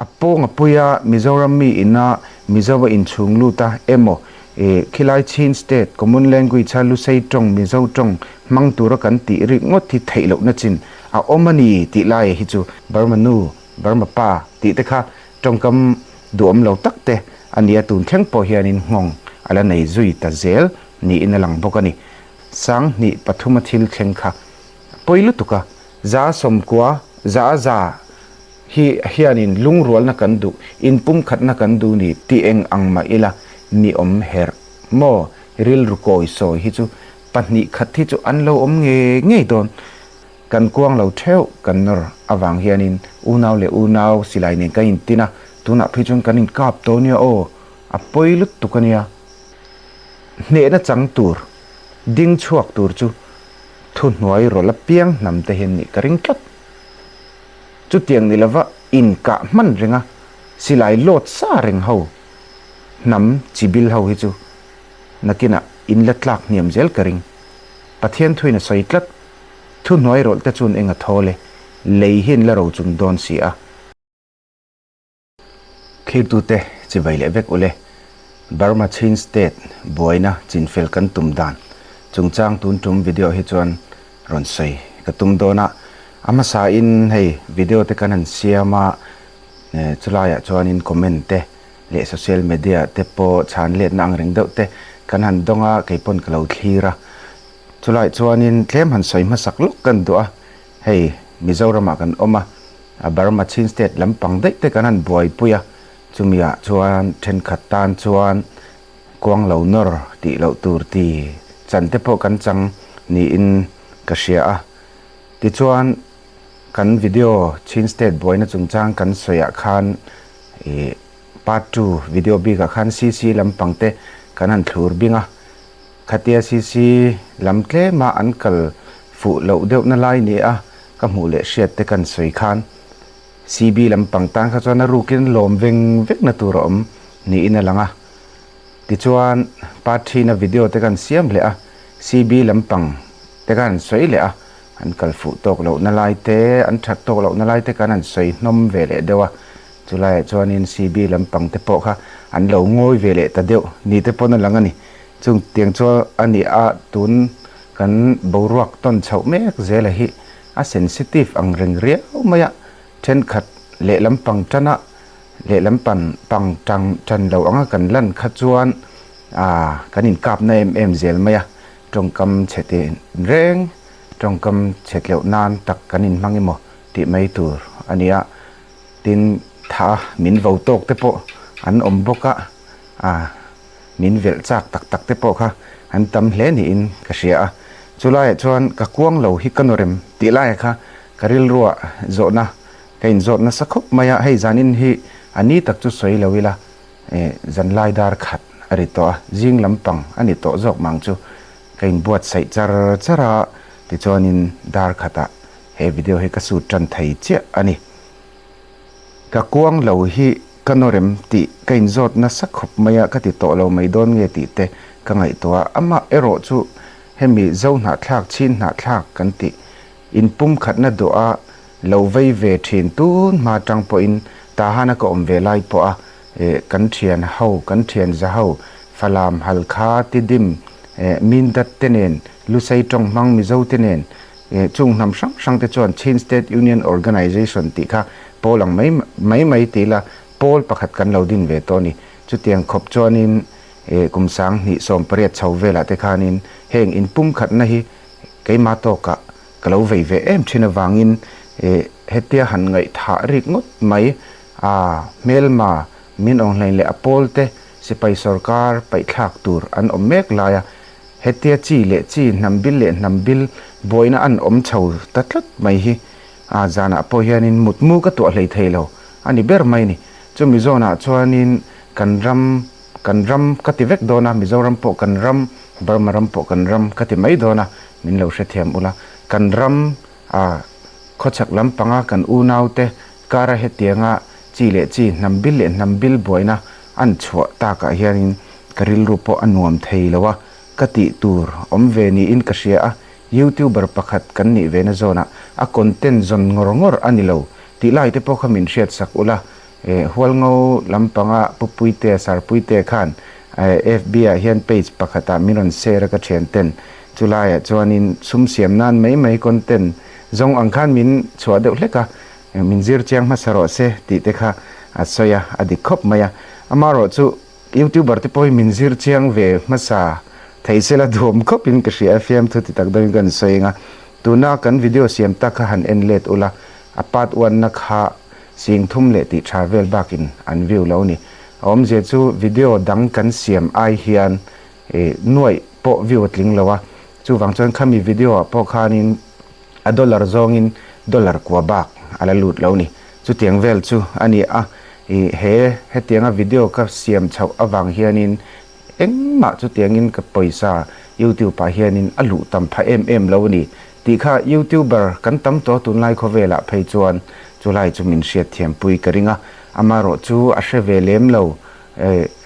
A pawng a pui a, Mizoram mi ina Mizo a inchhung lut a emaw eh khilai Chin State Common Language a Lusei tawng Mizo tawng hmang tura kan tih rik ngawt hi theih lohna chin a awm a ni tih laia hi chu Burma nu, Burma pa tih te kha tawngkam duhawm lo tak te a nia tun thleng pawh hianin nghawng a la nei zui ta zel niin a lang bawk a ni. 2003 a thil thleng kha pawi lutuk a, 9% 100 hi hianin lungrualna kan duh, inpumkhatna kan duh ni tih eng ang mah ila ni awm herh maw? Rilru kawi sawi hi chu 2 khat hi chu an lo awm ngei ngei dawn. Kan kuang lo theuh kan nawr avang hianin unau leh unau silai nen kan intin a, tunah phei chuan kan inkap tawh nia aw, a pawi lutuk a nia. Hnehna chang tur, ding chhuak tur chu thuhnuai rawlh apiang hnam te hian nih ka ring tlat. Chutiang ni lova inkah hman renga silai lawt sa reng ho hnam chi bil ho hi chu nakinah in la tlak hniam zel ka ring. Pathian thuin a sawi tlat, Thuhnuai rawlh te chuan eng a thawl e, lei hi an la ro chung dawn si a. Thlirtute chibai leh vek ule, Burma Chin State buaina chinfel kan tum dan chungchang tun tum video hi chuan rawn sawi ka tum dawn a, a hmasa in hei video te kan han siam a, chulaiah chuanin comment te leh social media te pawh chhan letna ang reng deuh te kan han dawng a, kei pawn ka lo thlir a, chulaiah chuanin tlem han sawi hmasak lawk kan duh a, hei Mizoramah kan awm a, Burma Chin State lampang daih te kan han buaipui a, chumiah chuan thenkhat tan chuan kuang lo nawr tih loh tur ti chan te pawh kan chang niin ka hria a. Tichuan kan video Chin State buaina chungchang kan sawiah khan ih part 2 video bikah khan CC lampang te kan han thlur bing a, khatia CC lam tlema an kal fuh loh deuhna lai ni a ka hmuh leh hriat te kan sawi khan CB lampang tan kha chuan a rukin lawm veng vekna tur a awm niin a lang a. Tichuan part 3 na video te kan siam leh a, CB lampang te khan an sawi leh a, an kal fuh tawk lohna lai te, an that tawk lohna lai te khan an sawi hnawm ve leh deuh a. Chulaiah chuanin CB lampang te pawh kha an lo ngawi ve leh ta deuh ni te pawn a lang a ni. Chung tiang chu a ni a, tun kan boruak tawn chhoh mek zela hi a sensitive ang reng riau mai a, thenkhat lehlam pang tana lehlam pan pang tang tan lo anga kan lan kha chuan aaa kan inkapna em em zel mai a, tawngkam chhe te reng tawngkam chhe tleuh nan tak kan inhmang emaw tih mai tur a ni a, tin tha min vo tawk te pawh an awm bawk a, aaa. Min velh chak tak tak te pawh kha an tam hle niin ka hria a, chulaiah chuan ka kuang lo hi ka nawrem tih laiah kha ka rilruah zawhna ka inzawt nasa khawp mai a, hei zanin hi a ni tak chu sawi lo ila eh zanlai dar khat a ri tawh a, zing lampang a ni tawh zawk mang chu ka inbuatsaih char char a, tichuanin dar khatah he video hi ka shoot tan thei chiah a ni. Ka kuang lo hi ka nawrem tih ka inzawt nasa khawp mai a, ka ti tawh lo mai dawn nge tih te ka ngaihtuah a. Amah erawh chu hemi zo hnahthlak, chhin hnahthlak kan tih inpumkhatna duha lo vei ve thin tun hma tang pawhin Tahana ka awm ve lai pawh a kan thian ho, kan thian za ho, Falam, Halkha, Tidim, Mindat te nen, Lusei tawng hmang Mizo te nen Chung hnam hrang hrang te chuan Chin State Union Organization tih kha pawl ang mai mai mai ti ila pawl pakhat kan lo din ve tawh a ni. Chutiang khawp chuanin kum 2018 chho velah te khanin heng inpumkhatna hi keimah tawkah ka lo vei ve em thin avangin hetia han ngaihthah rik ngawt mai a hmelma min awnghlain leh a pawl te sipai sorkar paihthlak tur an awm mek lai a. Hetia chi leh chi, hnam bil leh hnam bil buaina an awm chho ta tlat mai hi a zanah pawh hianin mutmu ka tuah hlei thei lo a ni ber mai a ni. Chumi zawnah chuanin kan ram, kan ram ka ti vek dawn a, Mizoram pawh kan ram, Burma ram pawh kan ram ka ti mai dawn a, min lo hrethiam ula. Kan ram a khawchhak lampanga kan unaute kara hetianga chi leh chi, hnam bil leh hnam bil buaina an chhuah takah hianin ka rilru pawh a nuam thei lo a, ka tih tur awm ve niin ka hria a, YouTuber pakhat kan nih ve na zawnah a content zawn ngawr ngawr a ni lo tih lai te pawh kha min hriat sak ula, Hualngo lampanga Pu Puitea, Sir Puitea khan FB ah hian page pakhatah min rawn share a ka thian ten. Chulaiah chuanin sum siam nan mai mai content zawng ang khan min chhuah deuh hlek a, min zir chiang hmasa rawh se tih te kha a sawi a, a dik khawp mai a. Amaherawh chu YouTuber te pawh hi min zir chiang ve hmasa thei sela duhawm khawpin ka hria a, fiamthu ti tak deuhin ka han sawi ang a. Tuna kan video siam tak kha han en let ula, a part one na kha sing thum leh tih tha vel bakin an view lo ni. A awmzia chu video dang kan siam ai hian nuaih pawh view a tling lo a, chuvang chuan khami video ah pawh khanin a dollar zawngin dollar kua bak a la lut lo ni. Chutiang vel chu a ni a, he hetianga video ka siam chhoh avang hianin Engmah chutiangin ka pawisa YouTube ah hianin a luh tam pha em em lo a ni tih kha YouTuber kan tam tawh tunlai khawvelah phei chuan chulai chu min hriatthiampui ka ring a, amaherawh chu a hre ve lem lo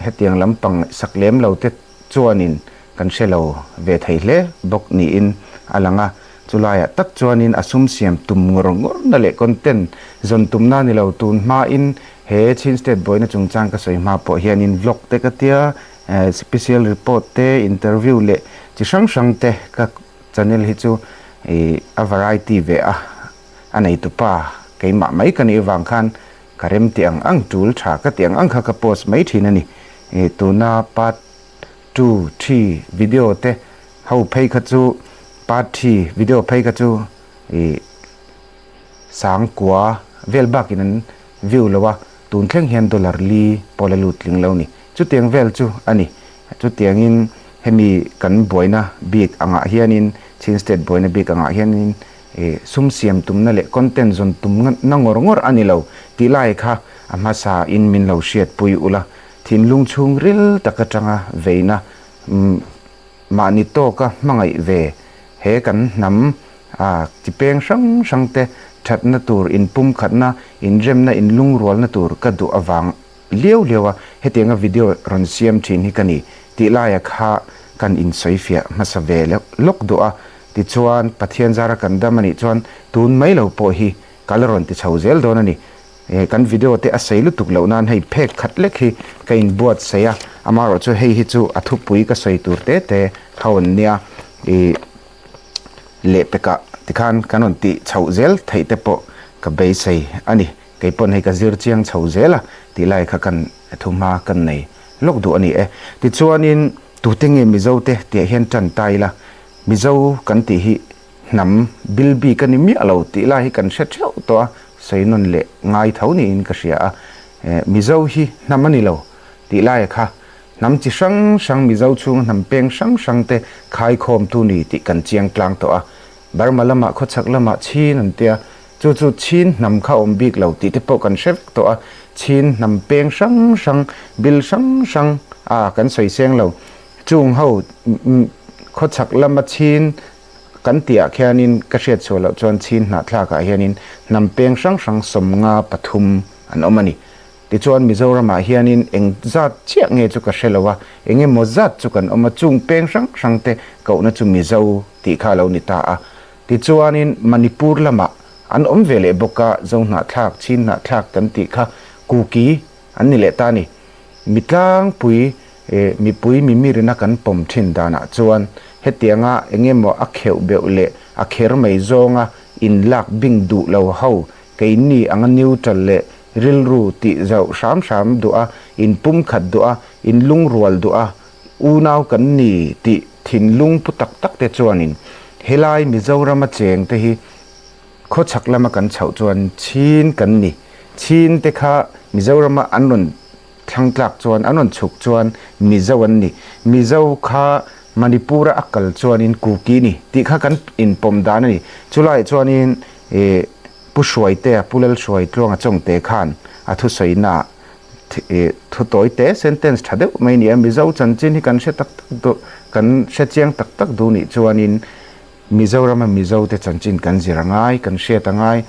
hetiang lampang sak lem lo te chuanin kan hre lo ve thei hle bawk niin a lang a. Chulaiah tak chuanin a sum siam tum ngawr ngawr na leh content zawn tumna ni lo tun hmain he Chin State buaina chungchang ka sawi hma pawh hianin vlog te ka tia, special report te, interview leh chi hrang hrang te ka channel hi chu a variety ve a, a neitupa keimah mai ka nih avang khan ka rem tih ang ang tul tha ka tih ang ang kha ka post mai thin a ni. Tuna part two, three video te Ho phei kha chu party video phei kha chu ih sangkua vel bakin an view lo a, tun thleng hian dollar li pawh la lut tling lo ni. Chutiang vel chu a ni. Chutiangin hemi kan buaina bik angah hianin Chin State buaina bik angah hianin ih sum siam tumna leh content zawn tumna ngawr ngawr a ni lo tih lai kha a hmasa in min lo hriatpui ula, thinlung chhungril tak atanga veina umm Mahni tawka hmangaih ve he kan hnam a chi peng hrang hrang te thatna tur, inpumkhatna, inremna, inlungrualna tur ka duh avang liau liau a hetianga video rawn siam thin hi ka ni tih laia kha kan insawifiah hmasa ve lawk duh a, tichuan Pathian zara kan dam anih chuan tun mai lo pawh hi ka la rawn ti chho zel dawn a ni. Kan video te a sei lutuk loh nan hei phek khat lek hi ka inbuatsaih a, amaherawh chu hei hi chu a thupui ka sawi tur te te ho an nia ih lehpekah tikhan kan rawn tih chhoh zel theih te pawh ka beisei a ni. Kei pawn hei ka zir chiang chho zel a tih lai kha kan thuhma kan nei lawk duh a ni e. Tichuanin tute nge Mizo te tih ah hian tan ta ila, Mizo kan tih hi Hnam bil bik a ni miah lo tih lai hi kan hre theuh tawh a, sawi nawn leh ngai tho niin ka hria a. Mizo hi hnam a ni lo tih laia kha hnam chi hrang hrang Mizo chhunga hnam peng hrang hrang te khaikhawmtu ni tih kan chiang tlang tawh a. Burma lamah khawchhak lamah Chin an tia, chu chu Chin hnam kha awm bik lo tih te pawh kan hre vek tawh a. Chin hnam peng hrang hrang bil hrang hrang a kan sawi seng lo. Chung ho khawchhak lama Chin Kan tihah khianin ka hriat chhuah loh chuan Chin hnahthlakah hianin hnam peng hrang hrang 53 an awm a ni. Tichuan Mizoramah hianin eng zat chiah nge chu ka hre lo a, eng emaw zat chu kan awm a, chung peng hrang hrang te kohna chu Mizo tih kha a lo ni ta a. Tichuanin Manipur lamah an awm ve leh bawk a, Zo hnahthlak, Chin hnahthlak kan tih kha Kuki an ni leh ta a ni. Mi tlangpui mipui mimirina kan pawm thin danah chuan hetianga eng emaw a kheuh beuh leh a kher mai zawnga inlak bing duh lo ho keini anga neutral leh rilru tih zauh hram hram duh a, inpumkhat duh a, inlungrual duh a, unau kan ni tih thinlung pu tak tak te chuanin helai Mizorama cheng te hi Khawchhak lama kan chhoh chuan Chin kan ni. Chin te kha Mizorama an rawn thlang tlak chuan, an rawn chhuk chuan Mizo an ni. Mizo kha Manipur-a a kal chuanin Kuki ni tih kha kan inpawm dan a ni. Chulaiah chuanin Pu Hruaitea, Pu Lalhruaitluanga Chawngte khan a thusawiinaah thu tawi te, sentence tha deuh mai a ni a, Mizo chanchin hi kan hre tak tak duh, kan hre chiang tak tak duh nih chuanin Mizorama Mizote chanchin kan zir a ngai, kan hriat a ngai.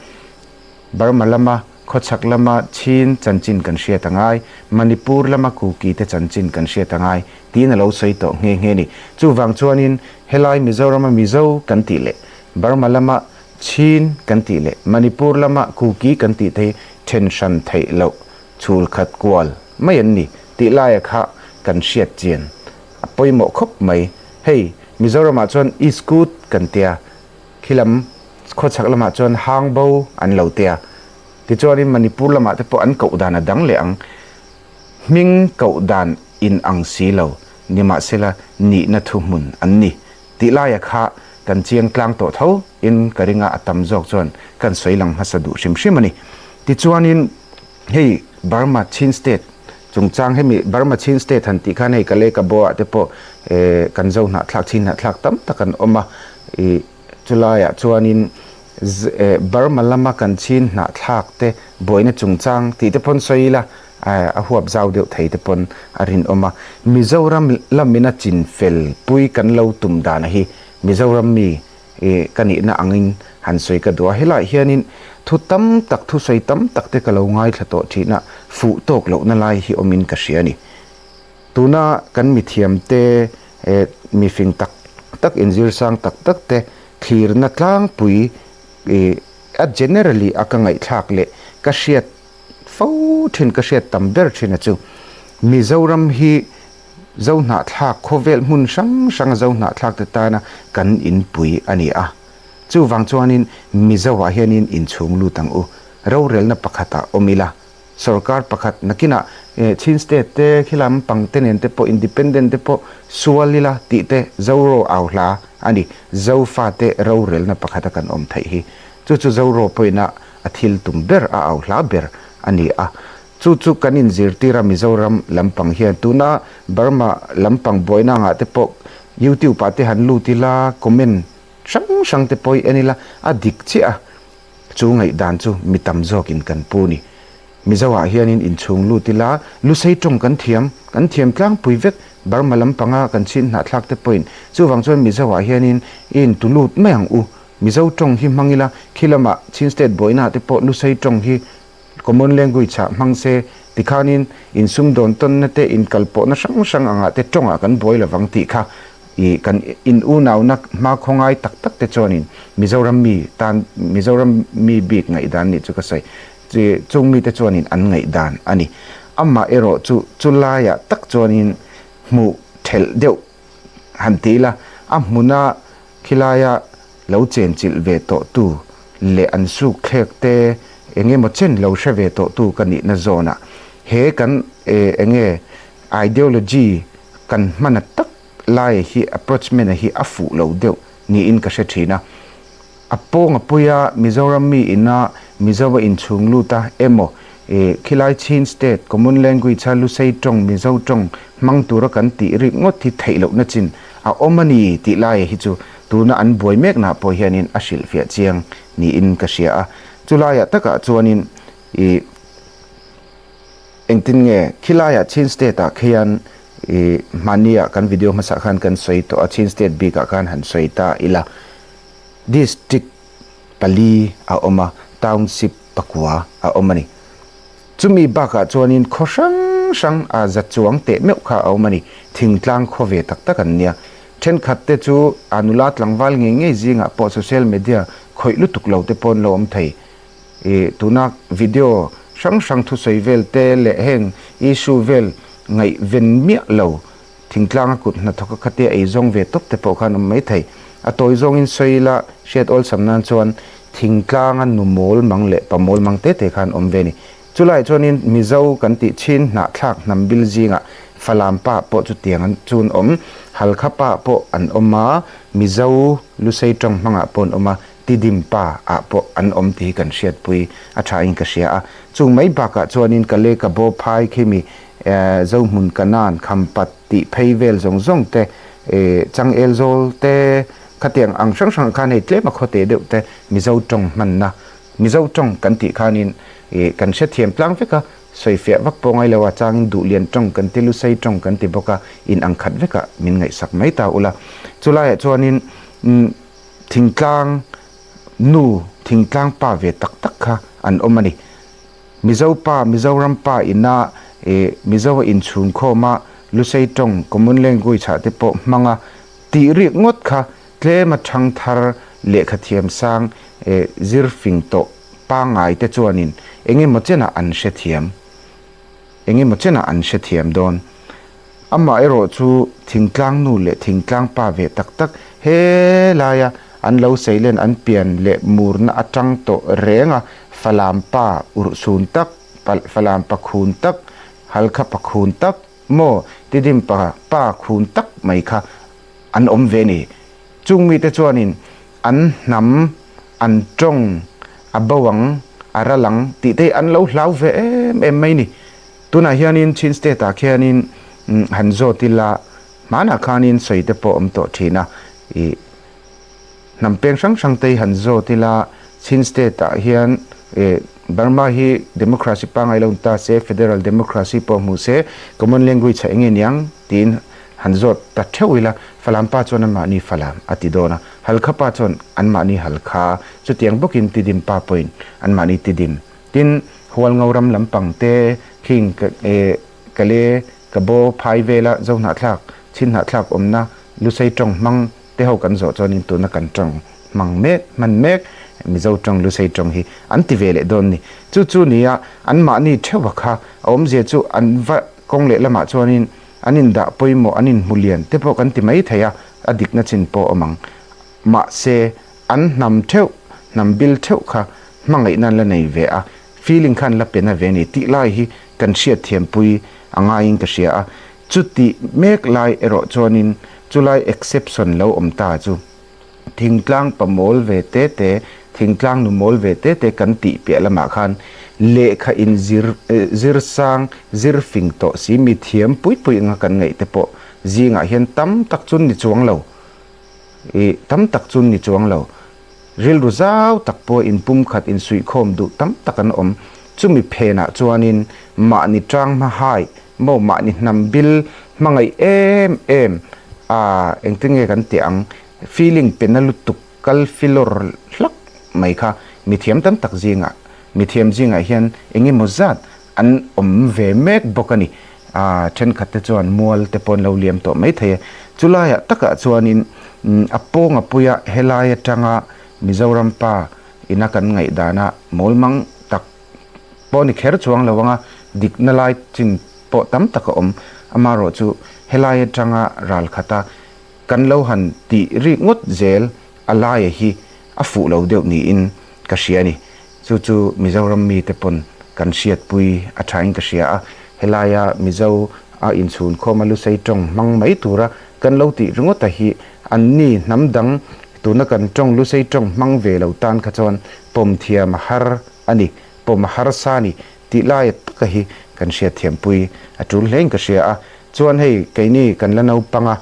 Burma lama khawchhak lama Chin chanchin kan hriat a ngai, Manipur lama Kuki te chanchin kan hriat a ngai tiin a lo sawi tawh nghe nghe ni. Chuvang chuanin helai Mizorama Mizo kan tih leh Burma lama Chin kan tih leh Manipur lama Kuki kan tih te hi then hran theih loh. Chhul khat kual mai an ni tih laia kha kan hriat chian a pawimawh khawp mai. Hei Mizoramah chuan Iskut kan tia, khilam khawchhak lamah chuan Hangbo an lo tia. Tichuanin Manipur lamah te pawh an koh dan a dang leh ang. Hming koh dan in ang si lo, nimahsela nihna thuhmun an ni tih laia kha kan chiang tlang tawh tho in ka ring a, a tam zawk chuan kan sawi lang hmasa duh hrim hrim a ni. Tichuanin hei Burma Chin State chungchang hemi Burma Chin State han tih khan hei Kalay Kabaw ah te pawh kan zo hnahthlak Chin hnahthlak tam tak an awm a, ih chulaiah chuanin Burma lama kan Chin hnahthlak te buaina chungchang tih te pawn sawi ila a huap zau deuh thei te pawn a rinawm a. Mizoram lamina chinfel pui kan lo tum dana hi Mizoram mi ka nihna angin han sawi ka duh a. Helaiah hianin thu tam tak, thusawi tam tak te ka lo ngaithla tawh thin a, fuh tawk lohna lai hi awmin ka hria a ni. Tuna kan mithiamte, mifing tak tak, inzirsang tak tak te thlirna tlangpui a generally a ka ngaihthlak leh ka hriat fo thin, ka hriat tam ber thin a chu Mizoram hi Zohnahthlak khawvel hmun hrang hranga Zohnahthlak te tana kan inpui a ni a. Chuvang chuanin Mizoah hianin inchhung lut ang u. Rorelna pakhatah awm ila. Sorkar pakhat nakinah Chin State te khilam pang te nen te pawh Independent te pawh sual ila tih te Zoro au hla a ni. Zofate rorelna pakhata kan awm theih hi. Chu chu Zoro pawina a thil tum ber a au hla ber a ni a. Chu chu kan inzirtir a Mizoram lampang hian tuna Burma lampang buaina angah te pawh YouTube ah te han lut ila comment hrang hrang te pawh i en ila a dik chiah a. Chu ngaihdan chu mi tam zawkin kan pu ni. Mizo ah hianin inchhung lut ila Lusei tawng kan thiam, kan thiam tlangpui vek Burma lampanga kan chhin hnahthlak te pawhin chuvang chuan Mizo ah hianin i intu lut mai ang u. Mizo tawng hi hmang ila khi lamah Chin State buaina ah te pawh Lusei tawng hi Common language ah hmang se tikhanin insumdawn tawnna te inkalpawhna hrang hrang angah te tawngah kan buai lovang tih kha ih kan in unauna hmakhaw ngai tak tak te chuanin Mizoram mi tan Mizoram mi bik ngaihdan nih chu ka sawi chi chung mite chuanin an ngaihdan a ni. Amah erawh chu chulaiah tak chuanin hmuh thelh deuh han ti ila a hmuna Khilaia lo chenchilh ve tawhtu leh an suk thlek te eng emaw chen lo hre ve tawhtu ka nihna zawnah he kan eng nge ideology kan hmana tak laia hi approachment a hi a fuh lo deuh niin ka hre thin a. A pawng a pui a, Mizoram mi ina Mizo a inchhung lut a emaw khilai Chin state common language a Lusei tawng Mizo tawng hmang tura kan tih rik ngawt hi theih lohna chin a awm a ni tih laia hi chu tuna an buai mekna pawh hianin a hrilhfiah chiang niin ka hria a. Chulaiah takah chuanin ih Engtin nge khilaiah Chin State ah khian i hmahniah kan video hmasa khan kan sawi tawh a, Chin State bikah khan han sawi ta ila. District pali a awm a, Township pakua a awm a ni. Chumi bakah chuanin khaw hrang hrang a za chuang teh meuh kha a awm a ni. Thingtlang khaw ve tak tak an nia. Thenkhat te chu a nula tlangval ngei ngei zingah pawh social media khawih lutuk lo te pawh an lo awm thei. I tuna video hrang hrang thusawi vel te leh heng issue vel ngaihven miah lo thingtlanga kut hnathawk a khatia ei zawng ve tawp te pawh khan awm mai thei. A tawi zawngin sawi ila hriat awlsam nan chuan thingtlanga nu mawl mang leh pa mawl mang te te khan awm ve ni. Chulaiah chuanin Mizo kan tih chin hnahthlak hnam bil zingah Falam pa pawh chutiang an chu an awm, Halkha pa pawh an awm a, Mizo Lusei tawng hmangah pawh an awm a, Tidim pa ah pawh an awm tih hi kan hriatpui a tha in ka hria a. Chung mai bakah chuanin ka lehkha bo phai khimi Zohmun Kanan Khampat tih phei vel zawng zawng te Changel zawl te khatiang ang hrang hrang ah khan hei tlem a khawte deuh te Mizo tawng hmanna Mizo tawng kan tih khanin kan hrethiam tlang vek a, sawifiah vak pawh ngai lo a changin Duhlian tawng kan ti Lusei tawng kan ti bawk a in ang khat vekah min ngaihsak mai ta ula. Chulaiah chuanin Thingtlang nu, thingtlang pa ve tak tak kha an awm a ni. Mizo pa, Mizoram pa ina eh Mizo a inchhung khawm a, Lusei tawng, common language ah te pawh hmang a, tih rik ngawt kha tlem a thang thar lehkha thiam sang eh zir fing tawh pangngai te chuanin eng emaw chenah an hrethiam. Engemaw chenah an hrethiam dawn. Amaherawh chu thingtlang nu leh thingtlang pa ve tak tak he laia an lo seilen an pian leh murna atang tawh reng a, Falam pa urhsun tak, Falam pa khun tak, Halkha pa khun tak maw Tidim pa pa khun tak mai kha an awm ve ni. Chung mite chuanin an hnam, an tawng a bo ang, a ral ang tih te hi an lo hlau ve em em mai ni. Tunah hianin Chin State ah khianin han zawt ila hmanah khanin sawi te pawh awm tawh thin a, ih hnam peng hrang hrang te hi han zawt ila Chin State ah hian ih Burma hi democracy pangngai lo ni ta se, federal democracy pawh hmu se, common language ah enge niang tiin han zawt ta theuh ila Falam pa chuan anmahni Falam a ti dawn a, Halkha pa chuan anmahni Halkha, chutiang bawkin Tidim pa pawhin anmahni Tidim. Tin, Hualngo ram lampang te khing Kale, Kabo, Phai vela Zohnahthlak, Chinhnahthlak awmna Lusei tawng hmang te ho kan zawh chuanin tuna kan tawng hmang mek, hman mek Mizo tawng, Lusei tawng hi an ti ve leh dawn ni. Chu chu nia anmahni theuha kha a awmzia chu an va kawng leh lamah chuanin an indah pawimawh, an inhmu lian te pawh kan ti mai thei a, a dikna chin pawh awm ang. Mahse, an hnam theuh, hnam bil theuh kha hmangaihna an la nei ve a, feeling kha an la pe na ve a ni tih lai hi kan hriatthiampui a ngaiin ka hria a. Chutih mek lai erawh chuanin chulai exception lo awm ta chu thingtlang pa mawl ve te te, thingtlang nu mawl ve te te kan tih piah lamah khan lehkha in zir zir sang, zir fing tawh si mi thiam pui pui anga kan ngaih te pawh zingah hian tam tak chu ni chuang lo. I tam tak chu ni chuang lo. Rilru zau tak pawh inpumkhat insuihkhawm duh tam tak an awm. Chumi phenah chuanin mahni tang hma hai maw mahni hnam bil hmangaih em em a engtin nge kan tih ang feeling pe na lutuk kal filawr hlak mai kha mithiam tam tak zingah mithiam zingah hian engemaw zat an awm ve mek bawk a ni. A thenkhat te chuan mual te pawh an lo liam tawh mai thei e. Chulaiah takah chuanin a pawng a puia helai atanga Mizoram pa ina kan ngaihdana mawlmang tak pawh ni kher chuang lo anga dikna lai chin pawh tam tak a awm. Amaherawh chu helai atanga ral khata kan lo han tih rik ngawt zel a laia hi a fuh lo deuh niin ka hria a ni. Chu chu Mizoram mite pawn kan hriatpui a thain ka hria a, helaia Mizo a inchhun khawma Lusei tawng hmang mai tura kan lo tih ringawta hi anni hnam dang tuna kan tawng Lusei tawng hmang ve lo tan kha chuan pawm thiam a har a ni, pawm a harsa a ni tih laia taka hi kan hriatthiampui a tul hlein ka hria a. Chuan hei keini kan la naupang a,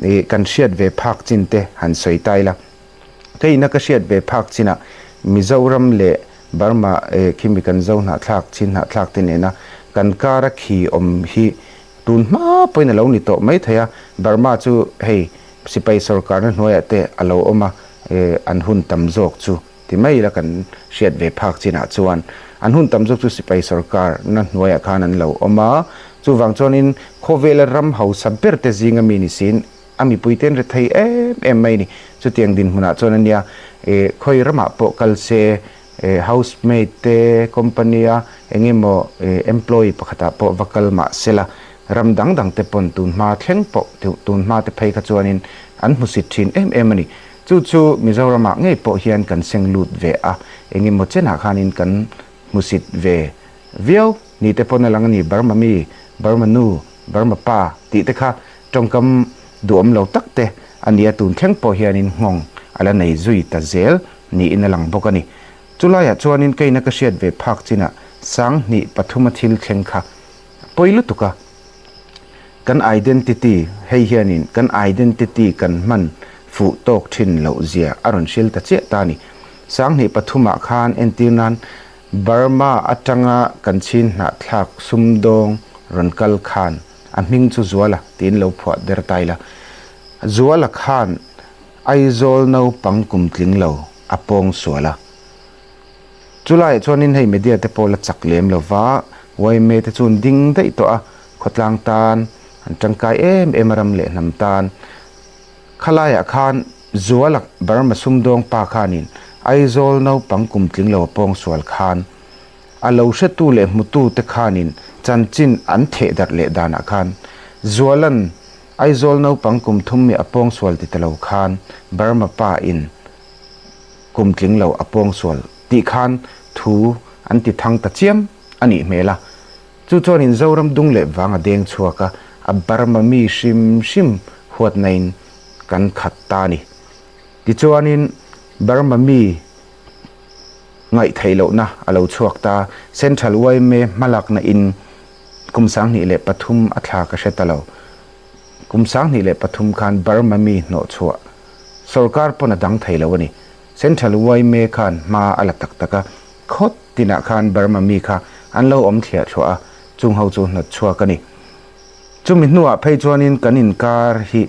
ih kan hriat ve phak chin te han sawi ta ila. Keina ka hriat ve phak chinah Mizoram leh Burma khimi kan zo hnahthlak, Chin hnahthlak te nena kan kara khi awm hi tun hma pawhin a lo ni tawh mai thei a, Burma chu hei sipai sorkarna hnuaiah te a lo awm a, an hun tam zawk chu ti mai ila kan hriat ve phak chinah chuan an hun tam zawk chu sipai sorkarna hnuaiah khan an lo awm a, chuvang chuanin khawvela ram hausa ber te zinga mi ni siin A mipuite an rethei em em mai a ni. Chutiang dinhmunah chuan a nia, eh, khawi ramah pawh kal se, eh, housemaid te, company a eng emaw, eh, employee pakhatah pawh va kal mah se la, ram dang dang te pawn tun hma thleng pawh, tun hma te phei kha chuanin an hmusit thin em em a ni. Chu chu Mizoramah ngei pawh hian kan seng lut ve a, eng emaw chenah khanin kan hmusit ve viau ni te pawn a lang a ni, Burma mi, Burma nu, Burma pa tih te kha tawngkam duhawm lo tak te a nia tun thleng pawh hianin nghawng a la nei zui ta zel niin a lang bawk a ni. Chulaiah chuanin keina ka hriat ve phak chinah 2003 a thil thleng kha pawi lutuk a, kan identity hei hianin kan identity kan hman fuh tawk thin loh zia a rawn hril ta chiah ta a ni. 2003 ah khan entir nan Burma atanga kan chhin hnahthlak sumdawng rawn kal khan a hming chu Zuala tiin lo phuah der ta ila. Zuala khan Aizawl naupang kum tling lo a pawng sual a. Chulaiah chuanin hei media te pawh la chak lem lo va, yma te chu an ding daih tawh a, khawtlang tan an tangkai em em a ram leh hnam tan. Khalaiah khan Zuala Burma sumdawng pa khanin Aizawl naupang kum tling lo a pawng sual khan. A lo hretu leh hmutu te khanin chanchin an theh darh leh danah khan Zualan Aizawl naupang kum thum mi a pawngsual ti ta lo khan Burma pa in kum tling lo a pawngsual tih khan thu an ti thang ta chiam a nih hmel a. Chu chuanin Zoram dung leh vang a deng chhuak a, a Burma mi hrim hrim huatna-in kan khat ta a ni. Tichuanin Burma mi ngaih theih lohna a lo chhuak ta. Central yma hmalakna in kum 2003 a thla ka hre ta lo. Kum 2003 khan Burma mi hnawh chhuah sorkar pawn a dang thei lo a ni. Central yma khan hma a la tak tak a, khawt tinah khan Burma mi kha an lo awm thliah thluah a, chung ho chu hnawt chhuak a ni. Chumi hnuah phei chuanin kan inkar hi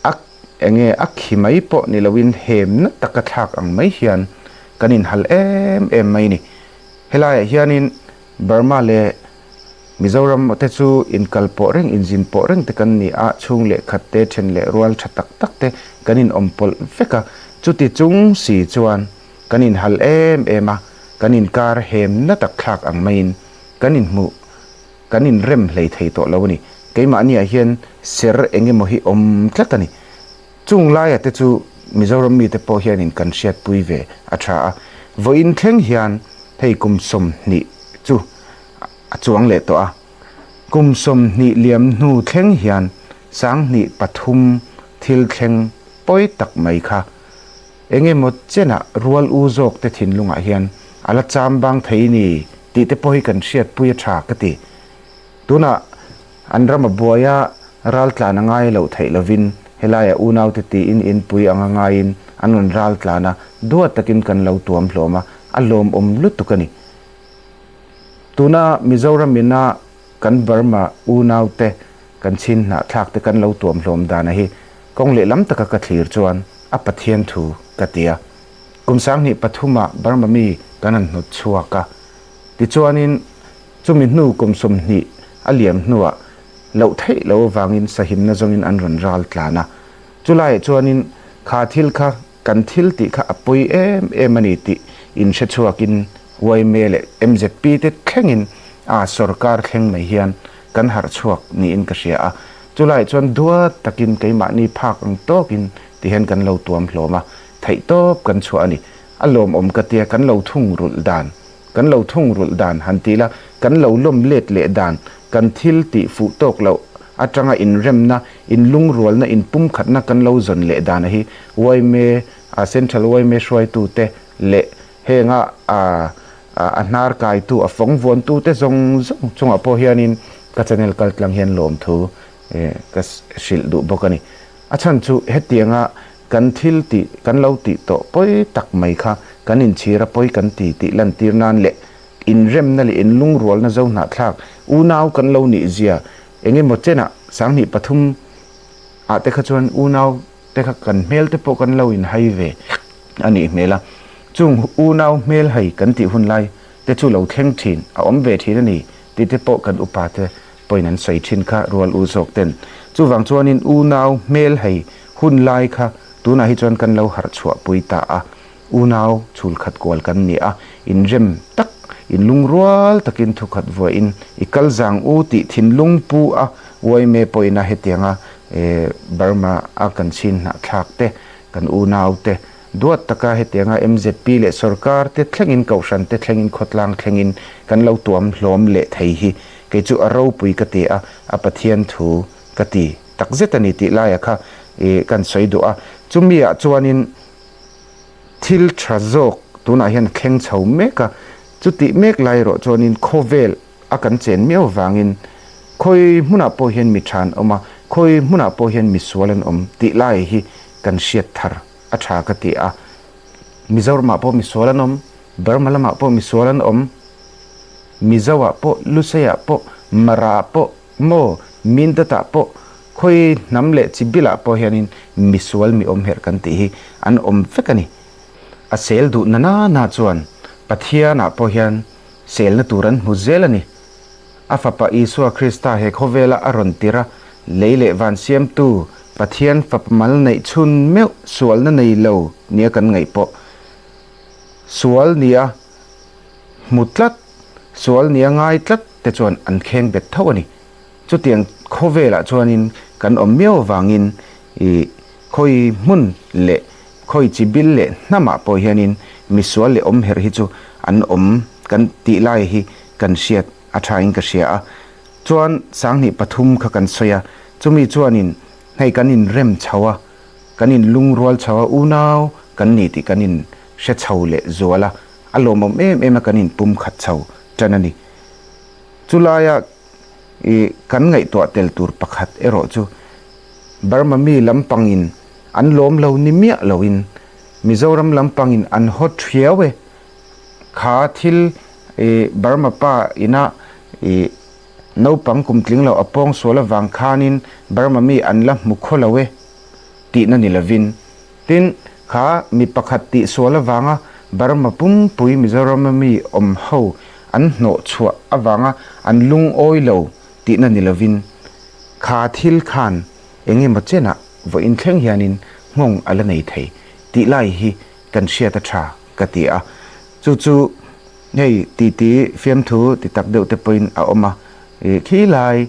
a Enge a khi mai pawh ni loin hemna taka thlak ang mai hian kan inhal em em mai ni. Helaiah hianin Burma leh Mizoram te chu inkal pawh reng, inzin pawh reng te kan ni a, chhung leh khat te, then leh rual tha tak tak te kan inawm pawlh vek a. Chuti chung si chuan kan inhal em em a, kan inkar hemna tak thlak ang maiin kan inhmuh Kan inrem hlei thei tawh lo a ni. Keimahniah hian ser eng emaw hi awm tlat a ni. Chung laia te chu Mizoram mite pawh hianin kan hriatpui ve a tha a. Vawiin thleng hian hei kum 20 chu a chuang leh tawh a. Kum 20 liam hnu thleng hian 2003 thil thleng pawi tak mai kha eng emaw chenah rual u zawk te thinlungah hian a la cham bang thei ni tih te pawh hi kan hriatpui a tha ka ti. Tunah an ram a buai a, ral tlan a ngai loh theih lovin helaiah unaute tiin inpui anga ngaiin an rawn ral tlan a, duat takin kan lo tuam hlawm a, a lawmawm lutuk a ni. Tuna Mizoram ina kan Burma unaute kan chhin hnahthlak te kan lo tuam hlawm dana hi kawng lehlam taka ka thlir chuan a Pathian thu ka ti a. Kum 2003 ah Burma mi kan han hnawt chhuak a, tichuanin chumi hnu kum 20 a liam hnuah loh theih lo avangin sahimna zawngin an rawn ral tlan a. Chulaiah chuanin kha thil kha kan thil tih kha a pawi em em a ni tih inhre chhuakin yma leh mzp te thlengin a sorkar thleng mai hian kan harh chhuak niin ka hria a. Chulaiah chuan duat takin keimahni phak ang tawkin ti hian kan lo tuam hlawm a, theihtawp kan chhuah a ni. A lawmawm ka tia kan lo thung rulh dan, kan lo thung rulh dan han ti ila, kan lo lawm let leh dan, kan thil tih fuh tawk loh atanga inremna, inlungrualna, inpumkhatna kan lo zawn leh dan a hi yma, a Central yma hruaitute leh henga a a hnar kaitu, a fawng vuantute zawng zawng chungah pawh hianin ka channel kaltlang hian lawmthu ka hrilh duh bawk a ni. A chhan chu hetianga kan thil tih kan lo tih tawh pawi tak mai kha kan inchhir a pawi kan ti tih lantir nan leh inremna leh inlungrualna zo hnahthlak unau kan lo nih zia eng emaw chenah 2003 ah te kha chuan unau te kha kan hmel te pawh kan lo inhai ve a nih hmel a. Chung unau hmel hai kan tih hun lai te chu lo thleng thin a awm ve thin a ni tih te pawh kan upa te pawhin an sawi thin kha rual u zawk ten. Chuvang chuanin unau hmel hei hun lai kha tunah hi chuan kan lo harh chhuah pui ta a, unau chhul khat kual kan ni a, inrem tak, inlungrual takin thukhat vuahin i kal zang u tih thinlung pu a yma pawhin a hetianga Burma a kan chhin hnahthlak te, kan unau te Duat taka hetianga mzp leh sorkar te thlengin kohhran te thlengin khawtlang thlengin kan lo tuam hlawm leh thei hi kei chu a ropui ka ti a, a Pathian thu ka ti takzet a ni tih laia kha i kan sawi duh a. Chumi ah chuanin thil tha zawk tunah hian a thleng chho mek a, chutih mek lai erawh chuanin khawvel a kan chen miau vangin khawi hmunah pawh hian mi tha an awm a, khawi hmunah pawh hian misual an awm tih lai hi kan hriat thar a tha ka ti a. Mizoramah pawh misual an awm, Burma lamah pawh misual an awm, Mizoah pawh, Luseiah pawh, Maraah pawh, maw Mindatah pawh, khawi hnam leh chi bilah pawh hianin misual mi awm herh kan tih hi an awm vek a ni. A sel duh na na na chuan Pathianah pawh hian selna tur an hmu zel a ni. A Fapa Isua Krista he khawvela a rawn tir a, lei leh van siamtu Pathian Fapa mal neih chhun meuh sualna nei lo nia kan ngaih pawh sual nia hmu tlat. Sual nia ngai tlat te chuan an kheng bet tho a ni. Chutiang khawvelah chuanin kan awm miau avangin i khawi hmun leh khawi chi bil leh hnamah pawh hianin misual leh awm herh hi chu an awm kan tih lai hi kan hriat a thain ka hria a. Chuan 3003 kha kan sawi a, chumi chuanin hei kan inrem chho a, kan inlungrual chho a, unau kan ni tih kan inhre chho leh zual a, a lawmawm em em a kan inpum khat chho tan a ni. Chulaia i kan ngaihtuah tel tur pakhat erawh chu Burma mi lampangin an lawm lo ni miah loin Mizoram lampangin an haw thiau e. Kha thil i Burma pa ina i naupang kum tling lo a pawng sual avang khanin Burma mi an la hmu khaw lo e tihna ni lovin Tin, kha mi pakhat tih sual avanga Burma pumpui Mizorama mi awm ho an hnawh chhuah avanga an lungawi lo tihna ni lovin, kha thil khan eng emaw chenah vawiin thleng hianin nghawng a la nei thei tih lai hi kan hriat a tha ka ti a. Chu chu hei titi fiamthu ti tak deuh te pawhin a awm a, khi lai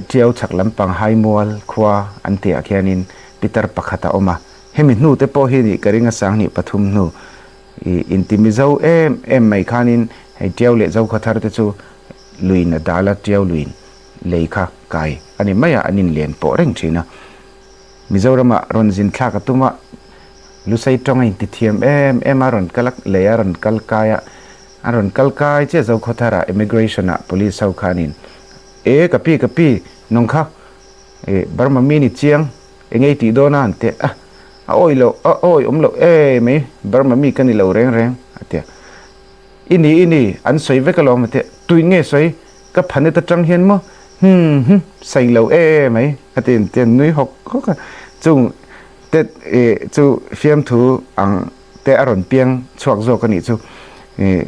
Tiau chhak lampang Haimual khua an tihah khianin pitar pakhat a awm a, hemi hnu te pawh hi nih ka ring a 3003 hnu i inti Mizo em em mai khanin hei Tiau leh Zokhawthar te chu luin a dal a, Tiau luin lei kha kai a ni mai a, an inlen pawh reng thin a. Mizoramah rawn zin thlak a tum a, Lusei tawng a inti thiam em em a, rawn kal a, lei a rawn kal kai a, a rawn kal kai chiah Zokhawtharah immigration ah police ho khanin E ka pi ka pi, nang kha e Burma mi ni chiang eng ei tih dawn a an ti a, a awi loh a awi awm loh e mai Burma mi ka ni lo reng reng a ti a, i ni i ni an sawi vek alawm a ti a, tuin nge sawi ka phanet atang hian maw hmm hmm sawi lo e mai a ti an ti a nui hawk hawk a, chung te e chu fiamthu ang te a rawn piang chhuak zawk a nih chu e.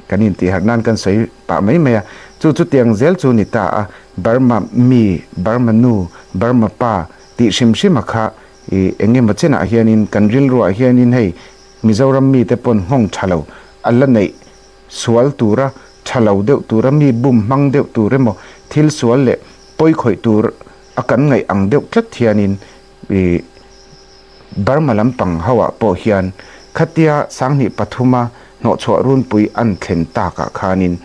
Kan intihharh nan kan sawi pah mai mai a, chu chutiang zel chu ni ta a, Burma mi, Burma nu, Burma pa tih hrim hrima kha i eng emaw chenah hianin kan rilruah hianin hei Mizoram mite pawn nghawng tha lo a la neih sual tura tha lo deuh tura mi bum hmang deuh tur emaw thil sual leh pawi khawih tur a kan ngaih ang deuh tlat hianin i Burma lampang ho ah pawh hian khatia 3003 a hnawhchhuah runpui an thlen takah khanin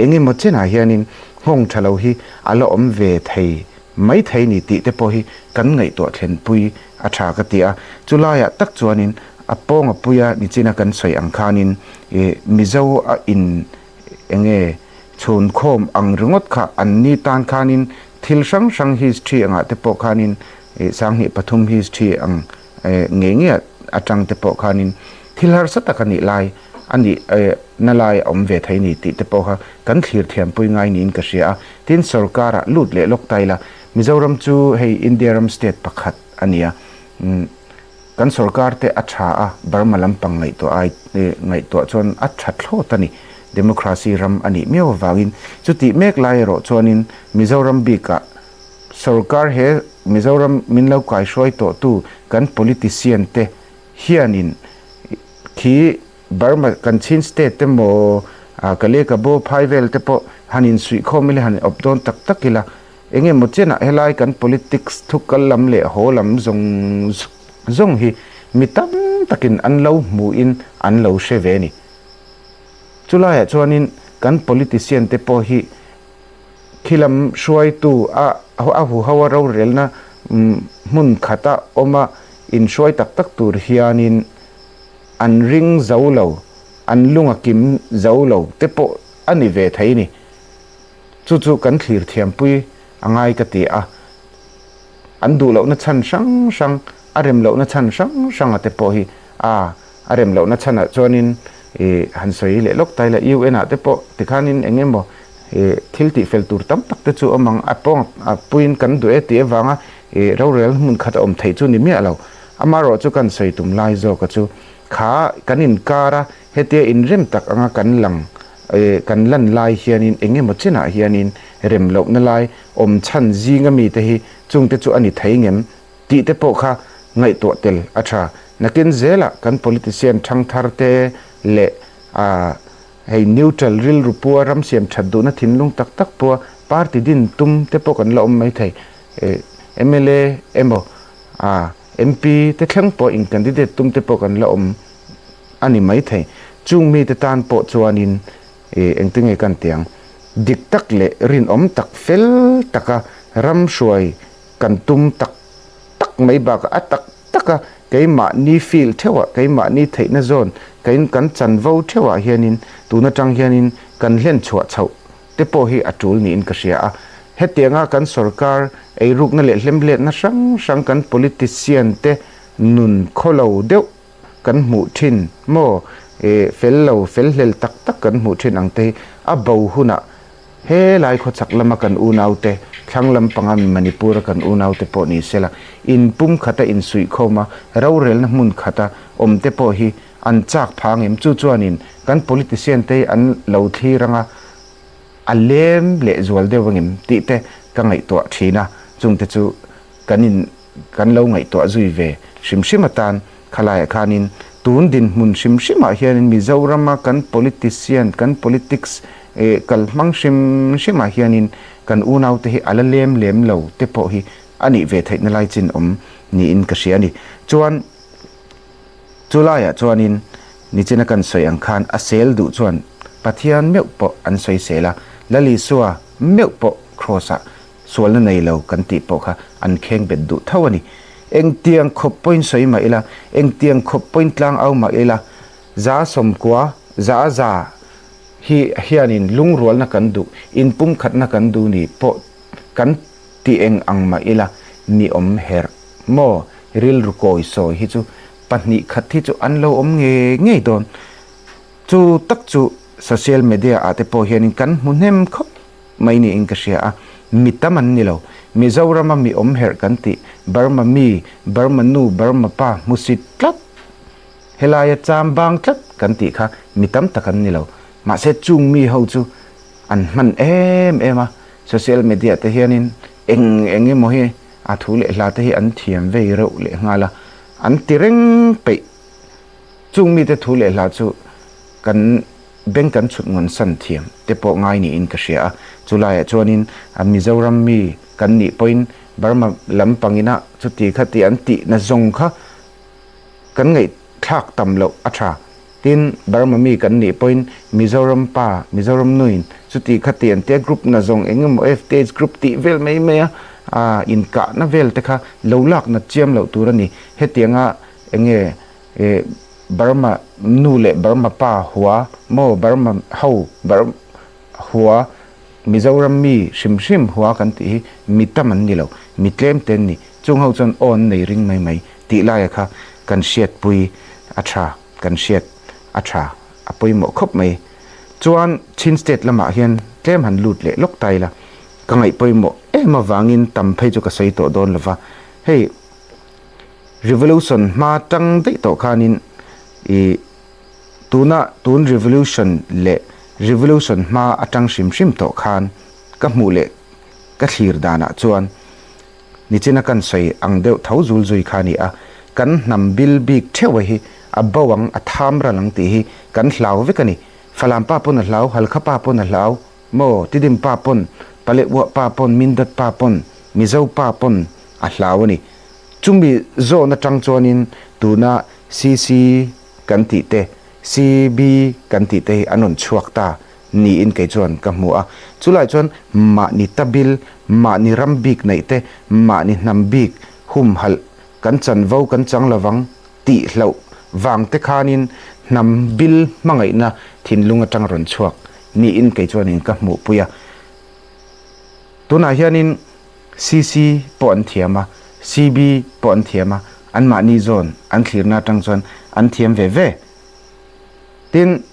eng emaw chenah hianin nghawng tha lo hi a la awm ve thei mai thei ni tih te pawh hi kan ngaihtuah thlenpui a tha ka ti a. Chulaiah tak chuanin a pawng a puia nichina kan sawi ang khanin Mizo a in enge chhunkhawm ang ringawt kha an ni tan khanin thil hrang hrang history angah te pawh khanin 3003 history ang ngei ngei atang te pawh khanin thil harsa tak a nih lai a nih na lai a awm ve thei ni tih te pawh kha kan thlir thiampui ngai niin ka hria a. Tin, sorkarah lut leh lawk ta ila, Mizoram chu hei India ram state pakhat a ni a, kan sorkar te a tha a, Burma lampang ngaihtuah ai ngaihtuah chuan a tha thlawt a ni. Democracy ram a nih miau avangin chutih mek lai erawh chuanin Mizoram bikah Sorkar he Mizoram min lo kaihruai tawhtu kan politician te hianin khi Burma kan Chin state te maw Kalekabo phai vel te pawh han insuihkhawm ila han awp dawn tak tak ila eng emaw chenah helai kan politics thu kal lam leh haw lam zawng zawng hi mi tam takin an lo hmuhin an lo hre ve a ni. Chulaiah chuanin kan politician te pawh hi Khilam hruaitu a a huho a rorelna hmun khata awm a inhruai tak tak tur hianin an ring zo lo, an lung a kim zo lo te pawh a ni ve thei ni. Chu chu kan thlir thiampui a ngai ka ti a. An duh lohna chhan hrang hrang, a rem lohna chhan hrang hranga te pawh hi a a rem lohna chhanah chuanin ih han sawi leh lawk ta ila UN ah te pawh tikhanin eng emaw ih thil tih fel tur tam tak te chu awm ang a pawng a puiin kan duh e tih avanga ih rorel hmun khat a awm theih chu ni miah lo. Amaherawh chu kan sawi tum lai zawka chu kha kan inkar a hetia inrem tak anga kan lang ih kan lan lai hianin eng emaw chenah hianin rem lohna lai awm chhan zinga mite hi chungte chu a ni thei ngem tih te pawh kha ngaihtuah tel a tha. Nakin zelah kan politician thangthar te leh a. Hei neutral rilru pua ram siam that duhna thinlung tak tak pua party din tum te pawh kan la awm maithei. Mla emaw MP te thleng pawh in candidate tum te pawh kan la awm a ni maithei. Chung mite tan pawh chuanin engtinge kan ti ang? Dik tak leh rinawm tak fel taka ram hruai kan tum tak tak mai bakah a tak taka keimahni field theuhah, keimahni theihna zawn, kein kan chanvo theuhah hianin tun atang hianin kan hlen chhuah chhoh te pawh hi a tul niin ka hria a. Hetianga kan sorkar eirukna leh hlemhletna hrang hrang kan politician te nun khawlo deuh kan hmuh thin maw, eh fel lo, fel hlel tak tak kan hmuh thin ang te hi a bo hunah He lai khawchhak lama kan unaute, thlang lampanga Manipur-a kan unaute pawh ni sela, in pum khata insuihkhawm a, rorelna hmun khata awmte pawh hi an chak phang em? Chu chuanin kan politician-te hi an lo thlir anga a lem lehzual deuh angem tih te ka ngaihtuah thin a, chungte chu kan in kan lo ngaihtuah zui ve hrim hrim atan khalaiah khanin tun dinhmun hrim hrimah hianin Mizorama kan politician, kan politics kal hmang hrim hrimah hianin kan unaute hi a la lem lem lo te pawh hi a nih ve theihna lai chin awm niin ka hria a ni. Chuan chulaiah chuanin nichina kan sawi ang khan a sel duh chuan Pathian meuh pawh an sawi sel a, Lal Isua meuh pawh Kraws-ah Sualna nei lo kan tih pawh kha an kheng bet duh tho a ni. Engtiang khawp pawhin sawi mah ila, engtiang khawp pawhin tlang au mah ila, za sawmkua, za za hi hianin lungrualna kan duh, inpumkhatna kan duh ni pawh kan ti eng ang mah ila, mi awm herh maw? Rilru kawi sawi hi chu pahnih khat hi chu an lo awm ngei ngei dawn. Chu tak chu social media ah te pawh hianin kan hmu hnem khawp mai niin ka hria a, mi tam an ni lo. Mizorama mi awm herh kan tih, Burma mi, Burma nu, Burma pa hmusit tlat, helaia cham bang tlat kan tih kha mi tam tak an ni lo. Mahse chung mi ho chu an hman em em a, social media te hianin eng eng emaw hi a thu leh hla te hi an thiam vei reuh leh nghal a, an ti reng peih. Chung mite thu leh hla chu kan beng kan chhut ngawn san thiam te pawh ngai niin ka hria a, chulaiah chuanin Mizoram mi kan nih pawhin Burma lampangina chuti khati an tihna zawng kha kan ngaihthlak tam loh a tha. Tin, Burma mi kan nih pawhin Mizoram pa, Mizoram nuin chuti khati an tia group na zawng eng emaw FTH group tih vel mai mai a inkahna vel te kha lo lak nat chiam loh tur a ni. Hetianga enge E Burma nu leh Burma pa hua maw Burma ho Burma hua Mizoram mi hrim hrim hua kan tih hi mi tam an ni lo, mi tlem te an ni. Chung ho chuan aw an nei ring mai mai tih laia kha kan hriatpui a tha, kan hriat a tha a pawimawh khawp mai. Chuan Chin State lamah hian tlem han lut leh lawk ta ila, ka ngaih pawimawh em avangin tam phei chu ka sawi tawh dawn lova, hei Revolution hma tang daih tawh khanin i tuna tun revolution leh revolution hma atang hrim hrim tawh khan ka hmuh leh ka thlir danah chuan nichina kan sawi ang deuh tho zul zui kha a ni a, kan hnam bil bik theuh a hi a bo ang a tham ral ang tih hi kan hlau vek a ni. Falam pa pawn a hlau, Halkha pa pawn a hlau maw, Tidim pa pawn, Palehua pa pawn, Mindat pa pawn, Mizo pa pawn a hlau a ni. Chumi zawn atang chuanin tuna CC kan tih te, CB kan tih te hi an rawn chhuak ta niin kei chuan ka hmu a. Chulai chuan mahni tabil, mahni ram bik neih te, mahni hnam bik humhalh kan chanvo kan chang lovang tih hlauh vang te khanin hnam bil hmangaihna thinlung atang rawn chhuak niin kei chuanin ka hmuhpui a. Tunah hianin CC pawh an thiam a, CB pawh an thiam a, anmahni zawn an thlirna atang chuan an thiam ve ve. Tin,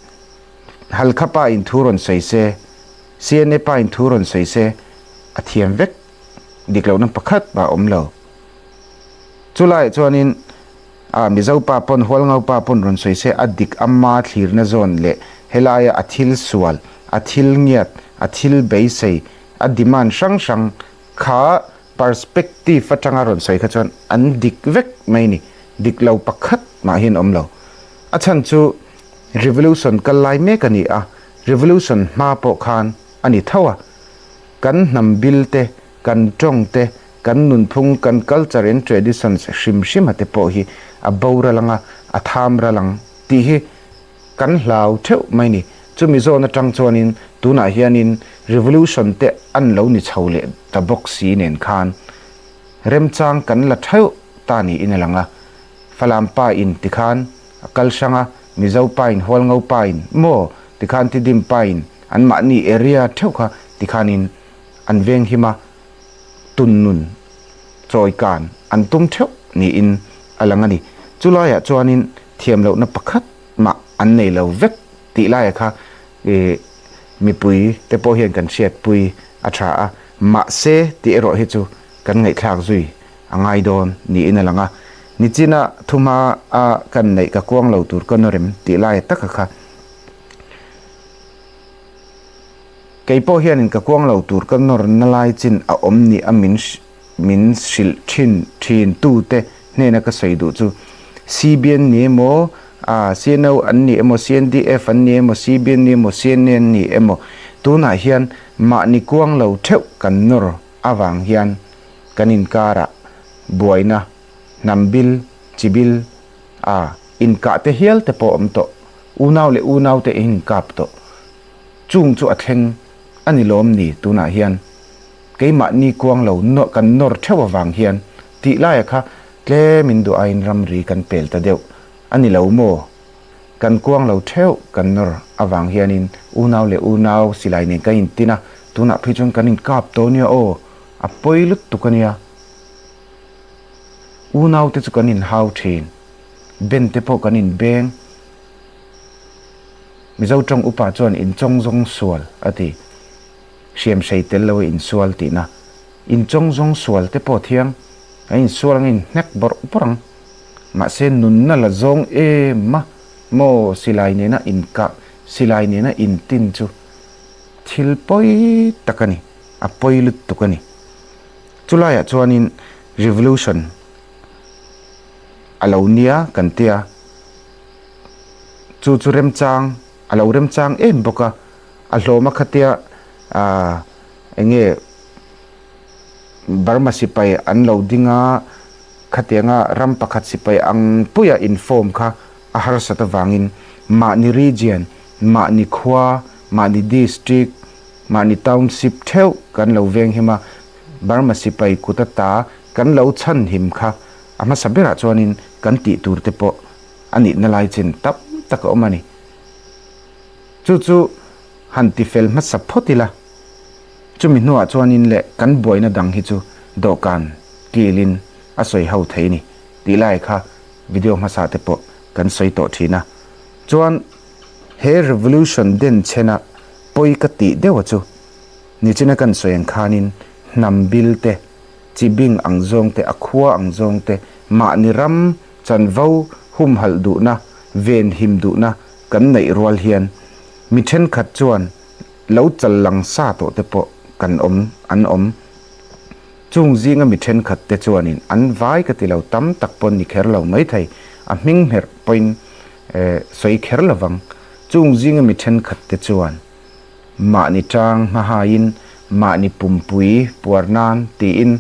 Halkha pa in thu rawn sawi se, CNA pa in thu rawn sawi se, a thiam vek dik lohna pakhat mah a awm lo. Chulaiah chuanin a Mizo pa pawn Hualngo pa pawn rawn sawi se a dik ama thlirna zawn leh helaia a thil sual, a thil ngiat, a thil beisei, A demand hrang hrang kha perspective atanga rawn sawi kha chuan an dik vek mai ni, dik lo pakhat mah hian awm lo. A chhan chu revolution kal lai mek a ni a, Revolution hma pawh khan a ni tho a. Kan hnam bil te, kan tawng te, kan nunphung, kan culture and traditions hrim hrima te pawh hi a boral ang a, a tham ral ang tih hi kan hlau theuh mai ni. Chumi zawn atang chuanin tunah hianin revolution te an lo ni chho leh ta bawk si nen khan remchang kan la theuh ta niin a lang a. Falam pa in tikhan a kal hrang a, Mizo pa in Hualngo pa in maw tikhan Tidim pa in an mahni area theuh kha tikhanin an veng him a, tun nun chawi kan an tum theuh niin a lang a ni. Chu laiah chuanin thiam lohna pakhat mah an nei lo vek tih laia kha ih mipui te pawh hian kan hriatpui a tha a, mahse tih erawh hi chu kan ngaihthlak zui a ngai dawn niin a lang a. Nichina thuma a kan neih ka kuang lo tur ka nawrem tih laia taka kha Kei pawh hianin ka kuang lo tur ka nawr na lai chin a awm ni a min min hrilh thin thin tu te hnena ka sawi duh chu CBN ni emaw ah CNO an ni emaw CNDF an ni emaw CBN ni emaw CNA an ni emaw tunah hian mahni kuang lo theuh kan nawr avang hian kan inkarah buaina hnam bil chi bil ah inkah te hial te pawh awm tawh unau leh unau te inkap tawh. Chung chu a thleng a ni lawm ni tunah hian keimahni kuang lo kan nawr theuh avang hian tih laia kha tlemin duh aiin ramri kan pel ta deuh a ni lo maw? Kan kuang lo theuh kan nawr avang hianin unau leh unau silai nen kan intin a, tunah phei chuan kan inkap tawh nia aw, a pawi lutuk a nia. Unaute chu kan inhau thin, ben te pawh kan inbeng. Mizo tawng upa chuan inchawng zawng sual a ti. Hriam hrei tel lo a insual tihna. Inchawng zawng sual te pawh thiang a insual ang a inhnek bawrh bawrh ang. Mahse nunna la zawng em a maw silai nena inkah, silai nena intin chu thil pawi tak a ni, a pawi lutuk a ni. Chulaiah chuanin revolution a lo nia kan tia. Chu chu remchang a lo remchang em bawk a, a hlawm a khatia aah eng nge Burma sipai an lo ding a, khatianga ram pakhat sipai ang puia inform kha a harsat avangin mahni region, mahni khua, mahni district, mahni township theuh kan lo veng him a, Burma sipai kut ata kan lo chhanhim kha a hmasa berah chuanin kan tih tur te pawh a nihna lai chin tam tak a awm a ni. Chu chu han ti fel hmasa phawt ila, chumi hnuah chuanin leh kan buaina dang hi chu dawhkan kilin a sawi ho thei ni tih lai kha video hmasa te pawh kan sawi tawh thin a. Chuan he revolution den chhena pawi ka tih deuha chu nichina kan sawi ang khanin hnam bil te, chi bing ang zawng te, a khua ang zawng te, mahni ram Chanvo humhalh duhna, venhim duhna kan neih rual hian mi thenkhat chuan lo chal lang sa tawh te pawh kan awm an awm. Chung zinga mi thenkhat te chuanin an vai ka ti lo tam tak pawn ni kher lo maithei, a hming hmerh pawhin sawi kher lovang. Chung zinga mi thenkhat te chuan mahni tang hmahaiin mahni pumpui puar nan tiin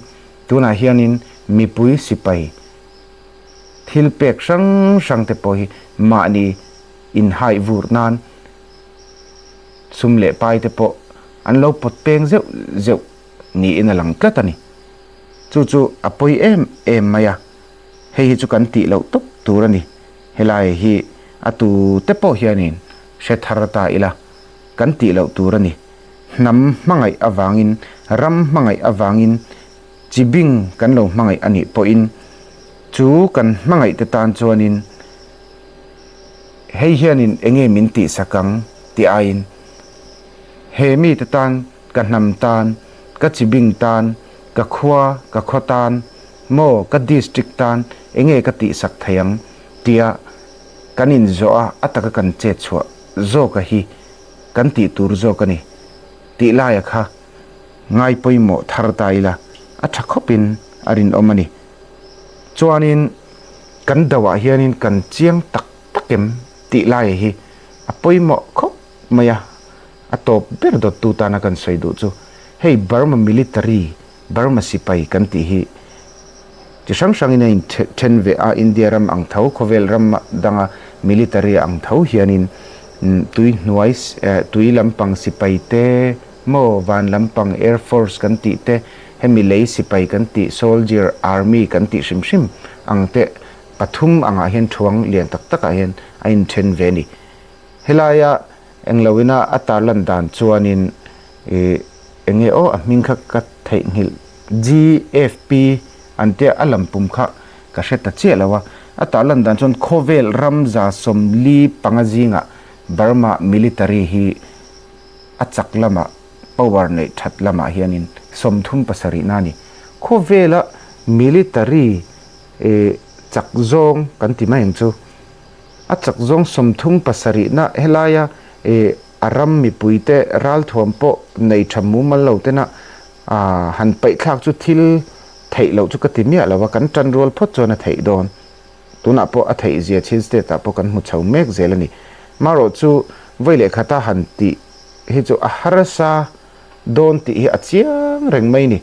tunah hianin mipui sipai Thil pek hrang hrang te pawh hi mahni inhaih vur nan sum leh pai te pawh an lo pawt peng zeuh zeuh niin a lang tlat a ni. Chu chu a pawi em em mai a, hei hi chu kan tih loh tawp tur a ni. Helai hi a tu te pawh hianin hre thar ta ila kan tih loh tur a ni. Hnam hmangaih avangin, ram hmangaih avangin Chi bing kan lo hmangaih a nih pawhin chu kan hmangaih te tan chuanin hei hianin enge min tihsak ang tih aiin he mite tan, ka hnam tan, ka chi bing tan, ka khua, ka khaw tan maw ka district tan enge ka tihsak thei ang tia kan inzawh a, a taka kan chet chhuah zawka hi kan tih tur zawk a ni tih laia kha Ngai pawimawh thar ta ila a tha khawpin a rinawm a ni. Chuanin kan doah hianin kan chiang tak tak em tih laia hi a pawimawh khawp mai a. A tawp ber dawttu tana kan sawi duh chu hei Burma military, Burma sipai kan tih hi chi hrang hrangin a in then ve a, India ram ang tho, khawvel ram danga military ang tho hianin tui hnuai, tui lampang sipai te maw, van lampang air force kan tih te, hemi lei sipai kan tih soldier, army kan tih hrim hrim ang te pathum angah hian thuang lian tak takah hian a in then ve a ni. Helaia engloina a tarlan dan chuanin ih eng nge aw a hming kha ka theihnghilh GFP an tia a lampum kha ka hre ta chiah lo a, a tarlan dan chuan khawvel ram 45 zingah Burma military hi a chak lamah power neih that lamah hianin 37 na a ni. Khawvela military ih chak zawng kan ti mai ang chu. A chak zawng 37 na helaia ih a ram mipuite ralthuam pawh nei tha mumal lo tena han paihthlak chu thil theih loh chu ka ti miah lo a, kan tan rual phawt chuan a theih dawn. Tunah pawh a theih zia Chin State ah pawh kan hmu chho mek zel a ni. Marawh chu vawi leh khata han tih hi chu a harsa dawn tih hi a chiang reng mai ni.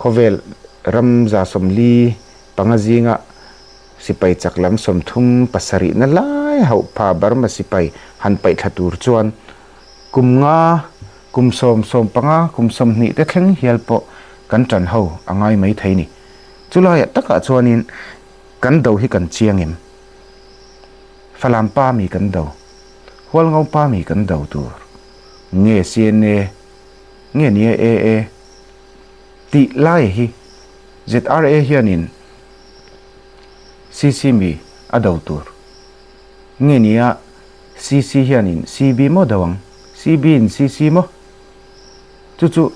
Khawvel ram 45 zinga Sipai chak lam 37 na lai hauh pha Burma sipai han paih thla tur chuan kum nga, kum sawm, 15, kum 20 te thleng hial pawh kan tan ho a ngai mai thei ni. Chulaiah takah chuanin kan do hi kan chiang em? Falam pa mi kan do, Hualngo pa mi kan do tur nge CNA nge nia AA tih lai hi ZRA hianin CC mi a do tur. Nge nia CC hianin CB maw do ang? CB in CC maw? Chu chu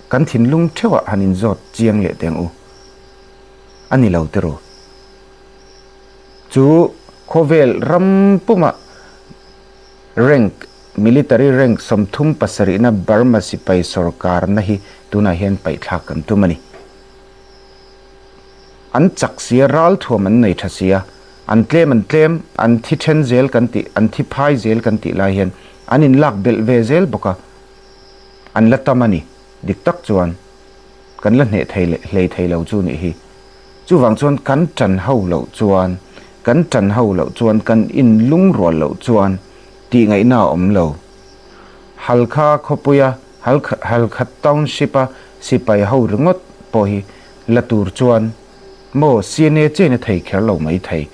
kan thinlung theuhah han inzawt chiang leh teh ang u. A ni lo tiraw? Chu khawvel ram pumah rank, military rank 37 na Burma sipai sawrkarna hi tunah hian paihthlak kan tum a ni. An chak sia, ralthuam an nei tha sia, an tlem an tlem, an thi then zel kan tih, an thi phai zel kan tih lai hian an inlak belh ve zel bawk a, an la tam a ni. Dik tak chuan kan la hneh thei leh hlei thei lo chu nih hi. Chuvang chuan kan tan ho loh chuan, kan tan ho loh chuan, kan inlungrual loh chuan tih ngaihna a awm lo. Halkha khawpuia Halkha Township-a sipai ho ringawt pawh hi la tur chuan maw CNA chain a thei kher lo mai thei,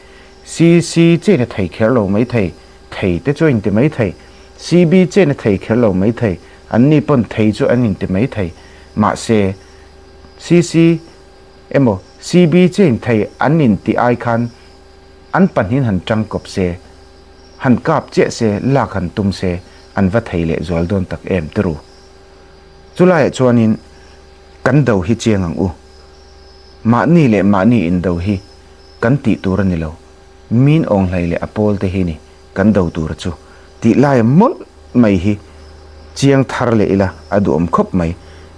CC chain a thei kher lo mai thei, thei te chu a inti mai thei, CB chain a thei kher lo mai thei, anni pawn thei chu an inti mai thei, mahse CC emaw CB chain thei an inti ai khan an pahnihin han tangkawp se, han kap chiah se, lak han tum se, an va thei leh zual dawn tak em ti ru. Chulaiah chuanin kan do hi chiang ang u. Mahni leh mahni indo hi kan tih tur a ni lo. Min awnghlei leh a pawl te hi ni kan do tura chu tih laia mawlh mai hi chiang thar leh ila a duhawm khawp mai.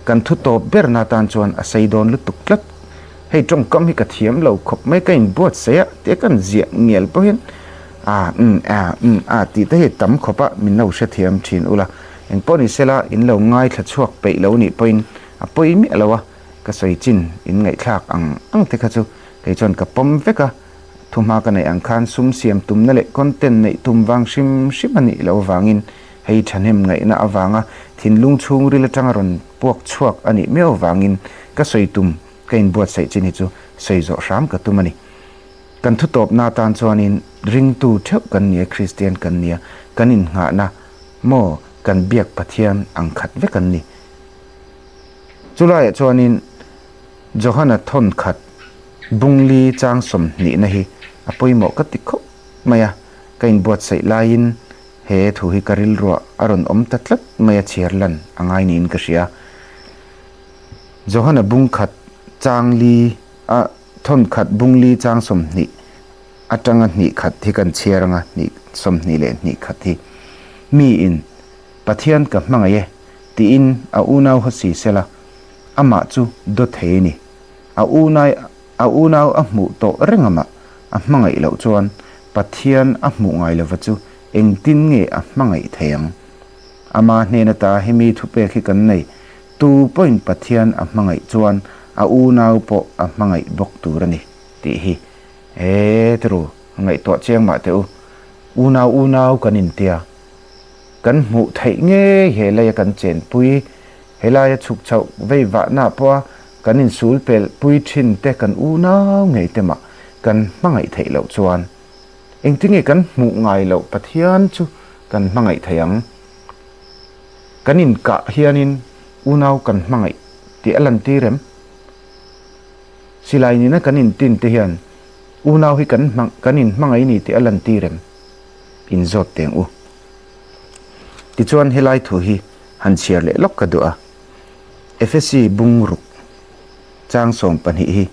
Kan thu tawp berna atan chuan a sei dawn lutuk tlat. Hei tawngkam hi ka thiam lo khawp mai ka inbuatsaih a tia kan ziah ngial pawh hian a umm a umm a tih te hi tam khawp a min lo hrethiam thin ula. Engpawh ni sela in lo ngaithla chhuak peih lo nih pawhin a pawi miah lo a, ka sawi chin in ngaihthlak ang ang te kha chu kei chuan ka pawm vek a, thuhma ka neih ang khan sum siam tumna leh content neih tum vang hrim hrim a nih loh avangin hei thahnem ngaihna avanga thinlung chhungril atanga rawn puak chhuak a nih miau avangin ka sawi tum ka inbuatsaih chin hi chu sawi zawh hram ka tum a ni. Kan thutawpna atan chuanin ringtu theuh kan nia, Kristian kan nia, kan innghahna maw kan biak Pathian ang khat vek an ni. Chulaiah chuanin Johana thawn khat bungli chang sawmhnihna hi a pawimawh ka ti khawp mai a, ka inbuatsaih laiin he thu hi ka rilruah a rawn awm ta tlat mai a chhiar lan a ngai niin ka hria. Johana bung khat chang li a thawn khat bungli chang 20 atanga hnih khat hi kan chhiar anga hnih 22 khat hi miin Pathian ka hmangaih e tiin a unau haw si sela amah chu daw thei a ni. A unai a unau a hmuh tawh reng amah a hmangaih loh chuan Pathian a hmuh ngai lova chu engtin nge a hmangaih thei ang? Ama hnen ata hemi thupek hi kan nei, Tu pawhin Pathian a hmangaih chuan a unau pawh a hmangaih bawk tur a ni, tih hi. E turu, ngaihtuah chiang mah teh u. Unau unau kan intia. Kan hmuh theih ngei he laia kan chenpui, helaia chhuk chhoh vei vahna pawha kan insul pelh pui thin te kan unau ngei te mah kan hmangaih theih loh chuan engtinge kan hmuh ngai loh Pathian chu kan hmangaih thei ang? Kan inkah hianin unau kan hmangaih tih a lantir em? Silai nena kan intin te hian unau hi kan kan inhmangaih ni tih a lantir em? Inzawt teng u. Tichuan helai thu hi han chhiar leh lawk ka duh a. Efesi bung ruk chang 12 hi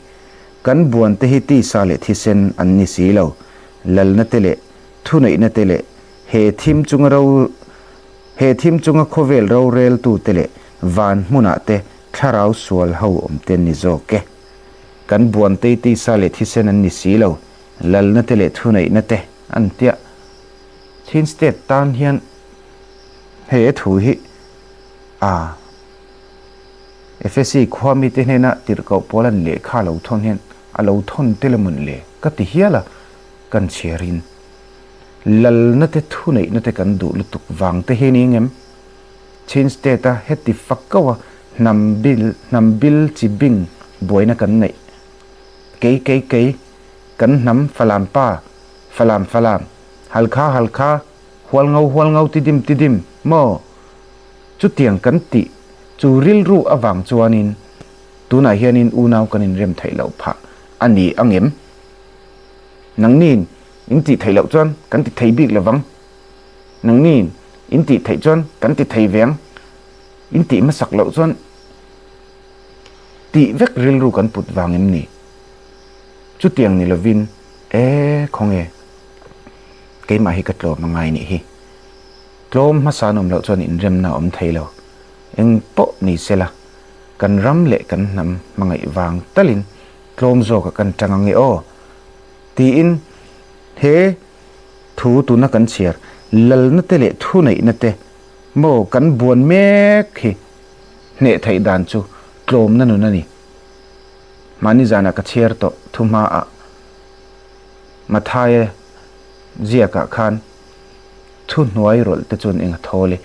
kan buan te hi tisa leh thisen an ni si lo, lalna te leh thuneihna te leh he thim chunga ro he thim chunga khawvel roreltu te leh van hmunah te thlarau sual ho awm te an ni zawk e. Kan buan te hi tisa leh thisen an ni si lo, lalna te leh thuneihna te an tia. Chin State tan hian he thu hi a Efesi khua mite hnena tirhkoh pawl an lehkha lo thawn hian a lo thawn tel a mawn le ka ti hial a, kan chhiarin lalna te thuneihna te kan duh lutuk vang te hi ni ngem? Chin State a heti fak ko a hnam bil hnam bil chi bing buaina kan neih kei kei kei kan hnam Falam pa Falam Falam Halkha Halkha Hualngo Hualngo Tidim Tidim maw? Chutiang kan tih chu rilru avang chuanin tunah hianin unau kan inrem theih loh phah a ni ang em? Nangniin in tih theih loh chuan kan ti thei bik lovang. Nangniin in tih theih chuan kan ti thei ve ang. In tih hmasak loh chuan tih vek rilru kan put vang em ni? Chutiang ni lovin e khawnge keimah hi ka tlawm a ngai nih hi. Tlawm hmasa an awm loh chuan inremna a awm thei lo. Eng pawh ni sela, kan ram leh kan hnam hmangaih vang talin tlawm zawkah kan tang ange aw tiin he thu tuna kan chhiar lalna te leh thuneihna te maw kan buan mek hi hneh theih dan chu tlawmna nun a ni. Mahni zanah ka chhiar tawh thu hmaah Mathaia ziakah khan thu hnuai rawlh te chuan eng a thawl e,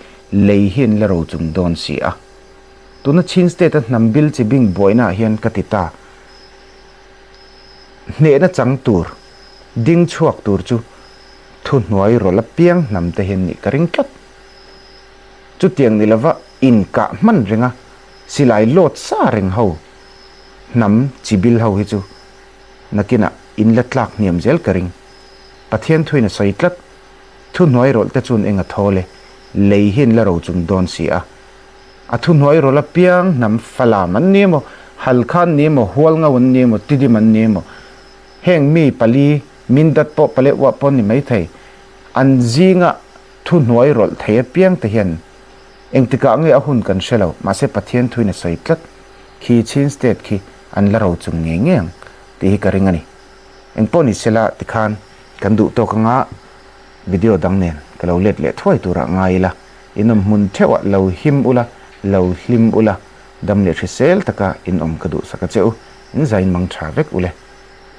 lei hi an la ro chung dawn si a. Tuna Chin State a hnam bil chi bing buaina ah hian ka ti ta. Hnehna chang tur, ding chhuak tur chu thu hnuai rawlh a piang hnam te hian nih ka ring tlat. Chutiang ni lova inkah hman renga silai lawt sa reng ho hnam chi bil ho hi chu nakinah in la tlak hniam zel ka ring. Pathian thuin a sawi tlat. Thuhnuai rawlh te chuan eng a thawl e, lei hi an la ro chung dawn si a. A thuhnuai rawlh apiang hnam Falam an ni emaw, Halkha an ni emaw, Hualngo an ni emaw, Tidim an ni emaw, heng mi pali, Mindat pawh pale uah pawh an ni maithei, an zinga thuhnuai rawlh thei apiang te hian engtikah nge a hun kan hre lo, mahse Pathian thuin a sawi tlat, khi Chin State khi an la ro chung ngei ngei ang tih hi ka ring a ni. Engpawh ni sela tikhan kan duh tawk anga video dang nen ka lo let leh thuai turah ngai ila, in awm hmun theuhah lo him ula, lo hlim ula, dam leh hrisel taka in awm ka duhsak a che u, in zain mang tha vek ule.